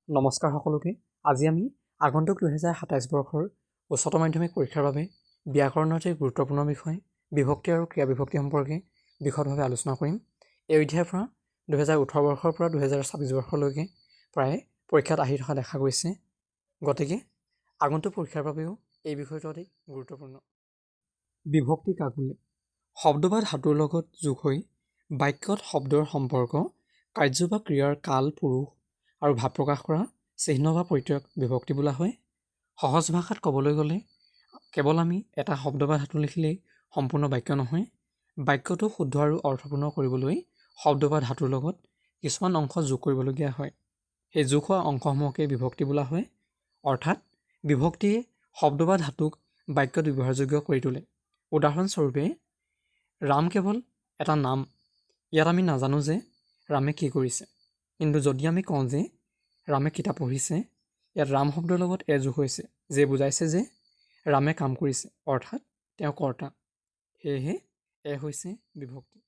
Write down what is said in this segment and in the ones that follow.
নমস্কাৰ সকলোকে। আজি আমি আগন্তুক 2027 বৰ্ষৰ উচ্চতৰ মাধ্যমিক পৰীক্ষাৰ বাবে ব্যাকৰণৰ অতি গুৰুত্বপূৰ্ণ বিষয় বিভক্তি আৰু ক্ৰিয়া বিভক্তি সম্পৰ্কে বিশদভাৱে আলোচনা কৰিম। এই অধ্যায়ৰ পৰা 2018 বৰ্ষৰ পৰা 2026 বৰ্ষলৈকে প্ৰায় পৰীক্ষাত আহি থকা দেখা গৈছে। গতিকে আগন্তুক পৰীক্ষাৰ বাবেও এই বিষয়টো অতি গুৰুত্বপূৰ্ণ। বিভক্তি কাক বোলে? শব্দ বা ধাতুৰ লগত যোগ হৈ বাক্যত শব্দৰ সম্পৰ্ক, কাৰ্য বা ক্ৰিয়াৰ কাল, পুৰুষ আৰু ভাৱ প্ৰকাশ কৰা চিহ্ন বা প্ৰত্যয়ক বিভক্তি বোলা হয়। সহজ ভাষাত ক'বলৈ গ'লে কেৱল আমি এটা শব্দ বা ধাতু লিখিলেই সম্পূৰ্ণ বাক্য নহয়, বাক্যটো শুদ্ধ আৰু অৰ্থপূৰ্ণ কৰিবলৈ শব্দ বা ধাতুৰ লগত কিছুমান অংশ যোগ কৰিবলগীয়া হয়। সেই যোগ হোৱা অংশসমূহকে বিভক্তি বোলা হয়। অৰ্থাৎ বিভক্তিয়ে শব্দ বা ধাতুক বাক্যত ব্যৱহাৰযোগ্য কৰি তোলে। উদাহৰণস্বৰূপে, ৰাম কেৱল এটা নাম, ইয়াত আমি নাজানো যে ৰামে কি কৰিছে। কিন্তু যদি আমি কওঁ যে ৰামে কিতাপ পঢ়িছে, ইয়াত ৰাম শব্দৰ লগত এ যোগ হৈছে, যিয়ে বুজাইছে যে ৰামে কাম কৰিছে, অৰ্থাৎ তেওঁ কৰ্তা। সেয়েহে এ হৈছে বিভক্তি।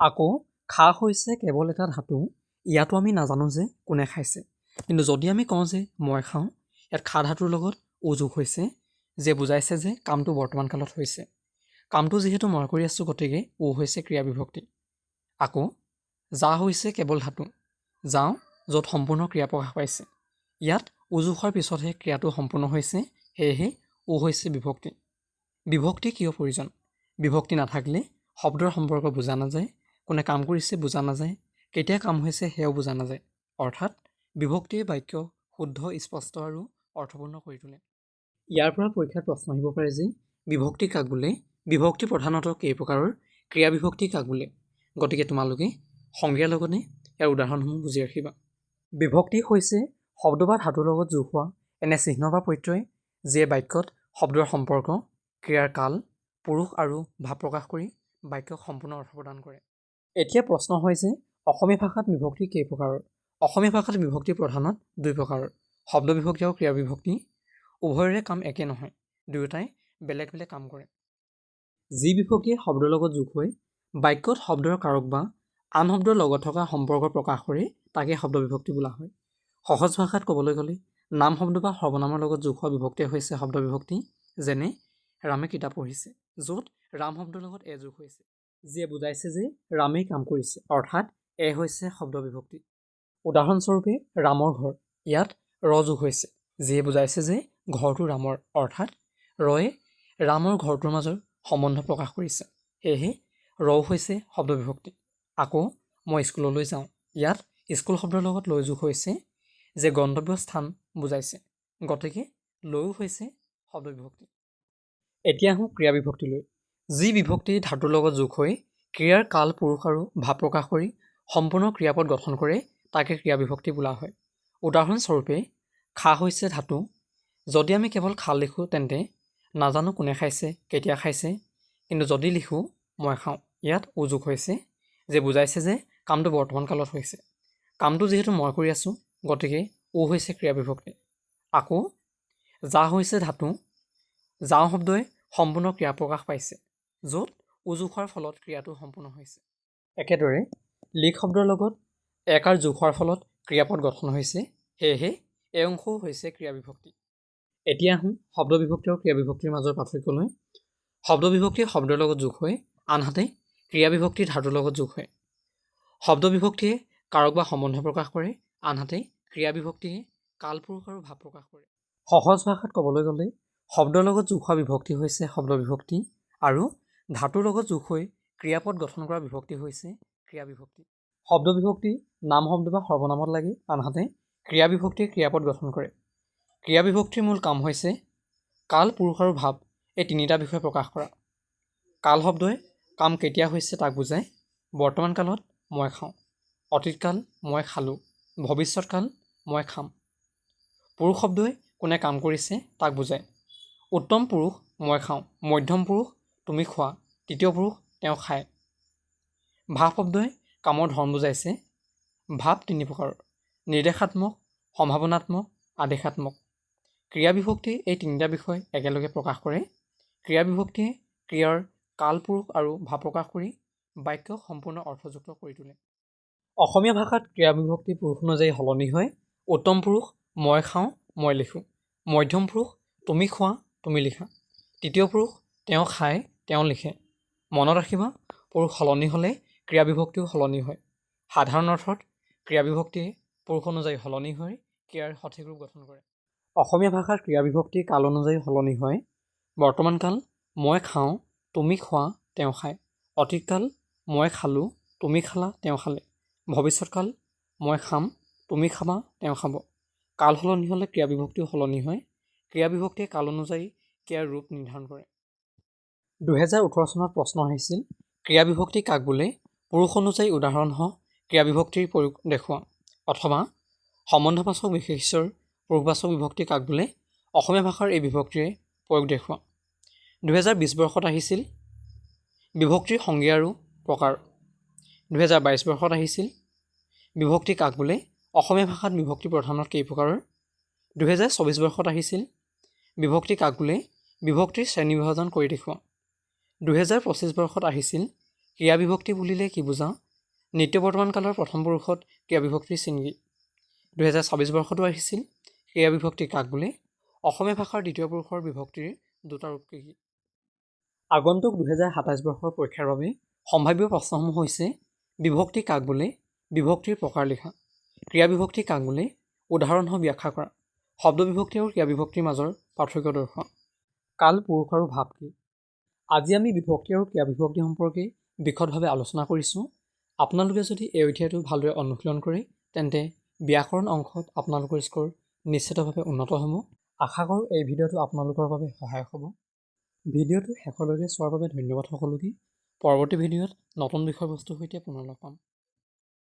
আকৌ খা হৈছে কেৱল এটা ধাতু, ইয়াতো আমি নাজানো যে কোনে খাইছে। কিন্তু যদি আমি কওঁ যে মই খাওঁ, ইয়াত খা ধাতুৰ লগত ও যোগ হৈছে, যিয়ে বুজাইছে যে কামটো বৰ্তমান কালত হৈছে। কামটো যিহেতু মই কৰি আছোঁ, গতিকে ও হৈছে ক্ৰিয়া বিভক্তি। আকৌ যা হৈছে কেৱল ধাতু, যাওঁ, য'ত সম্পূৰ্ণ ক্ৰিয়া প্ৰকাশ পাইছে। ইয়াত ও যোগ হোৱাৰ পিছতহে ক্ৰিয়াটো সম্পূৰ্ণ হৈছে, সেয়েহে ও হৈছে বিভক্তি। বিভক্তি কিয় প্ৰয়োজন? বিভক্তি নাথাকিলে শব্দৰ সম্পৰ্ক বুজা নাযায়, কোনে কাম কৰিছে বুজা নাযায়, কেতিয়া কাম হৈছে সেয়াও বুজা নাযায়। অৰ্থাৎ বিভক্তিয়ে বাক্য শুদ্ধ, স্পষ্ট আৰু অৰ্থপূৰ্ণ কৰি তোলে। ইয়াৰ পৰা পৰীক্ষাত প্ৰশ্ন আহিব পাৰে যে বিভক্তি কাক বোলে, বিভক্তি প্ৰধানতঃ কেই প্ৰকাৰৰ, ক্ৰিয়া বিভক্তি কাক বোলে। গতিকে তোমালোকে সংজ্ঞাৰ লগতে ইয়াৰ উদাহৰণসমূহ বুজি ৰাখিবা। বিভক্তি হৈছে শব্দ বা ধাতুৰ লগত যোগ হোৱা এনে চিহ্ন বা প্ৰত্যয়, যিয়ে বাক্যত শব্দৰ সম্পৰ্ক, ক্ৰিয়াৰ কাল, পুৰুষ আৰু ভাৱ প্ৰকাশ কৰি বাক্যক সম্পূৰ্ণ অৰ্থ প্ৰদান কৰে। এতিয়া প্ৰশ্ন হয় যে অসমীয়া ভাষাত বিভক্তি কেই প্ৰকাৰৰ? অসমীয়া ভাষাত বিভক্তি প্ৰধানত দুই প্ৰকাৰৰ, শব্দ বিভক্তি আৰু ক্ৰিয়া বিভক্তি। উভয়ৰে কাম একে নহয়, দুয়োটাই বেলেগ বেলেগ কাম কৰে। যি বিভক্তিয়ে শব্দৰ লগত যোগ হৈ বাক্যত শব্দৰ কাৰক বা আন শব্দৰ লগত থকা সম্পৰ্ক প্ৰকাশ কৰে, তাকে শব্দ বিভক্তি বোলা হয়। সহজ ভাষাত ক'বলৈ গ'লে নাম শব্দ বা সৰ্বনামৰ লগত যোগ হোৱা বিভক্তি হৈছে শব্দ বিভক্তি। যেনে ৰামে কিতাপ পঢ়িছে, য'ত ৰাম শব্দৰ লগত এ যোগ হৈছে, যিয়ে বুজাইছে যে ৰামেই কাম কৰিছে, অৰ্থাৎ এ হৈছে শব্দ বিভক্তি। উদাহৰণস্বৰূপে ৰামৰ ঘৰ, ইয়াত ৰ যোগ হৈছে, যিয়ে বুজাইছে যে ঘৰটো ৰামৰ, অৰ্থাৎ ৰয়ে ৰামৰ ঘৰটোৰ মাজৰ সম্বন্ধ প্ৰকাশ কৰিছে, সেয়েহে ৰ হৈছে শব্দ বিভক্তি। আকৌ মই স্কুললৈ যাওঁ, ইয়াত স্কুল শব্দৰ লগত লৈ যোগ হৈছে, যে গন্তব্য স্থান বুজাইছে, গতিকে লৈও হৈছে শব্দ বিভক্তি। এতিয়া আহোঁ ক্ৰিয়া বিভক্তিলৈ। যি বিভক্তি ধাতুৰ লগত যোগ হৈ ক্ৰিয়াৰ কাল, পুৰুষ আৰু ভাৱ প্ৰকাশ কৰি সম্পূৰ্ণ ক্ৰিয়াপদ গঠন কৰে, তাকে ক্ৰিয়া বিভক্তি বোলা হয়। উদাহৰণস্বৰূপে খা হৈছে ধাতু। যদি আমি কেৱল খা লিখোঁ, তেন্তে নাজানো কোনে খাইছে, কেতিয়া খাইছে। কিন্তু যদি লিখোঁ মই খাওঁ, ইয়াত ও যোগ হৈছে, যে বুজাইছে যে কামটো বৰ্তমান কালত হৈছে। কামটো যিহেতু মই কৰি আছোঁ, গতিকে ও হৈছে ক্ৰিয়া বিভক্তি। আকৌ যা হৈছে ধাতু। যাওঁ শব্দই সম্পূৰ্ণ ক্ৰিয়া প্ৰকাশ পাইছে, য'ত ও যোগ হোৱাৰ ফলত ক্ৰিয়াটো সম্পূৰ্ণ হৈছে। একেদৰে লিখ শব্দৰ লগত একাৰ যোগ হোৱাৰ ফলত ক্ৰিয়াপদ গঠন হৈছে, সেয়েহে এই অংশও হৈছে ক্ৰিয়া বিভক্তি। এতিয়া আহোঁ শব্দ বিভক্তি আৰু ক্ৰিয়া বিভক্তিৰ মাজৰ পাৰ্থক্যলৈ। শব্দ বিভক্তি শব্দৰ লগত যোগ হৈ, আনহাতে ক্ৰিয়া বিভক্তি ধাতুৰ লগত যোগ হয়। শব্দ বিভক্তিয়ে কাৰক বা সম্বন্ধ প্ৰকাশ কৰে, আনহাতে ক্ৰিয়া বিভক্তিয়ে কাল, পুৰুষ আৰু ভাৱ প্ৰকাশ কৰে। সহজ ভাষাত ক'বলৈ গ'লে শব্দৰ লগত যোগ হোৱা বিভক্তি হৈছে শব্দ বিভক্তি আৰু ধাতুৰ লগত যোগ হৈ ক্ৰিয়াপদ গঠন কৰা বিভক্তি হৈছে ক্ৰিয়া বিভক্তি। শব্দ বিভক্তি নাম শব্দ বা সৰ্বনামত লাগে, আনহাতে ক্ৰিয়া বিভক্তিয়ে ক্ৰিয়াপদ গঠন কৰে। ক্ৰিয়া বিভক্তিৰ মূল কাম হৈছে কাল, পুৰুষ আৰু ভাৱ এই তিনিটা বিষয় প্ৰকাশ কৰা। কাল শব্দই কাম কেতিয়া হৈছে তাক বুজায়। বৰ্তমান কালত মই খাওঁ, অতীতকাল মই খালোঁ, ভৱিষ্যত কাল মই খাম। পুৰুষ শব্দই কোনে কাম কৰিছে তাক বুজায়। উত্তম পুৰুষ মই খাওঁ, মধ্যম পুৰুষ তুমি খোৱা, তৃতীয় পুৰুষ তেওঁ খায়। ভাৱ শব্দই কামৰ ধৰণ বুজাইছে। ভাৱ তিনি প্ৰকাৰৰ, নিৰ্দেশাত্মক, সম্ভাৱনাত্মক, আদেশাত্মক। ক্ৰিয়া বিভক্তিয়ে এই তিনিটা বিষয় একেলগে প্ৰকাশ কৰে। ক্ৰিয়া বিভক্তিয়ে ক্ৰিয়াৰ কাল, পুৰুষ আৰু ভাৱ প্ৰকাশ কৰি বাক্যক সম্পূৰ্ণ অৰ্থযুক্ত কৰি তোলে। অসমীয়া ভাষাত ক্ৰিয়া বিভক্তি পুৰুষ অনুযায়ী সলনি হয়। উত্তম পুৰুষ মই খাওঁ, মই লিখোঁ। মধ্যম পুৰুষ তুমি খোৱা, তুমি লিখা। তৃতীয় পুৰুষ তেওঁ খায়, তেওঁ লিখে। মনত ৰাখিবা, পুৰুষ সলনি হ'লে ক্ৰিয়া বিভক্তিও সলনি হয়। সাধাৰণ অৰ্থত ক্ৰিয়া বিভক্তিয়ে পুৰুষ অনুযায়ী সলনি হৈ ক্ৰিয়াৰ সঠিক ৰূপ গঠন কৰে। অসমীয়া ভাষাৰ ক্ৰিয়া বিভক্তি কাল অনুযায়ী সলনি হয়। বৰ্তমান কাল মই খাওঁ, তুমি খোৱা, তেওঁ খায়। অতীত কাল মই খালোঁ, তুমি খালা, তেওঁ খালে। ভৱিষ্যত কাল মই খাম, তুমি খাবা, তেওঁ খাব। কাল সলনি হ'লে ক্ৰিয়া বিভক্তিও সলনি হয়। ক্ৰিয়া বিভক্তিয়ে কাল অনুযায়ী ক্ৰিয়াৰ ৰূপ নিৰ্ধাৰণ কৰে। 2018 চনত প্ৰশ্ন আহিছিল, ক্ৰিয়া বিভক্তি কাক বোলে? পুৰুষ অনুযায়ী উদাহৰণসহ ক্ৰিয়া বিভক্তিৰ প্ৰয়োগ দেখুওৱা। অথবা সম্বন্ধবাচক বিশেষ্যৰ পুৰুষবাচক বিভক্তি কাক বোলে? অসমীয়া ভাষাৰ এই বিভক্তিৰে প্ৰয়োগ দেখুওৱা। 2020 বৰ্ষত আহিছিল বিভক্তিৰ সংজ্ঞা আৰু প্ৰকাৰ। 2022 বৰ্ষত আহিছিল বিভক্তি কাক বোলে? অসমীয়া ভাষাত বিভক্তি প্ৰধানত কেই প্ৰকাৰৰ? 2024 বৰ্ষত আহিছিল বিভক্তি কাক বোলে? বিভক্তিৰ শ্ৰেণী বিভাজন কৰি দেখুওৱা। 2025 বৰ্ষত আহিছিল ক্ৰিয়া বিভক্তি বুলিলে কি বুজা? নিত্য বৰ্তমান কালৰ প্ৰথম পুৰুষত ক্ৰিয়া বিভক্তিৰ চিন কি? 2026 বৰ্ষতো আহিছিল ক্ৰিয়া বিভক্তি কাক বোলে? অসমীয়া ভাষাৰ দ্বিতীয় পুৰুষৰ বিভক্তিৰ দুটা ৰূপ কি কি? আগন্তুক 2027 বৰ্ষৰ পৰীক্ষাৰ বাবে সম্ভাৱ্য প্ৰশ্নসমূহ হৈছে বিভক্তি কাক বোলে? বিভক্তিৰ প্ৰকাৰ লিখা। ক্ৰিয়া বিভক্তি কাক বোলে? উদাহৰণসহ ব্যাখ্যা কৰা। শব্দ বিভক্তি আৰু ক্ৰিয়া বিভক্তিৰ মাজৰ পাৰ্থক্য দৰ্শোৱা। কাল, পুৰুষ আৰু ভাৱ কি? আজি আমি বিভক্তি আৰু ক্ৰিয়া বিভক্তি সম্পৰ্কে বিশদভাৱে আলোচনা কৰিছোঁ। আপোনালোকে যদি এই অধ্যায়টো ভালদৰে অনুশীলন কৰে তেন্তে ব্যাকৰণ অংশত আপোনালোকৰ স্ক'ৰ নিশ্চিতভাৱে উন্নত হ'ব। আশা কৰোঁ এই ভিডিঅ'টো আপোনালোকৰ বাবে সহায়ক হ'ব। ভিডিঅ'টো শেষলৈকে চোৱাৰ বাবে ধন্যবাদ সকলোকে। পৰৱৰ্তী ভিডিঅ'ত নতুন বিষয়বস্তুৰ সৈতে পুনৰ লগ পাম।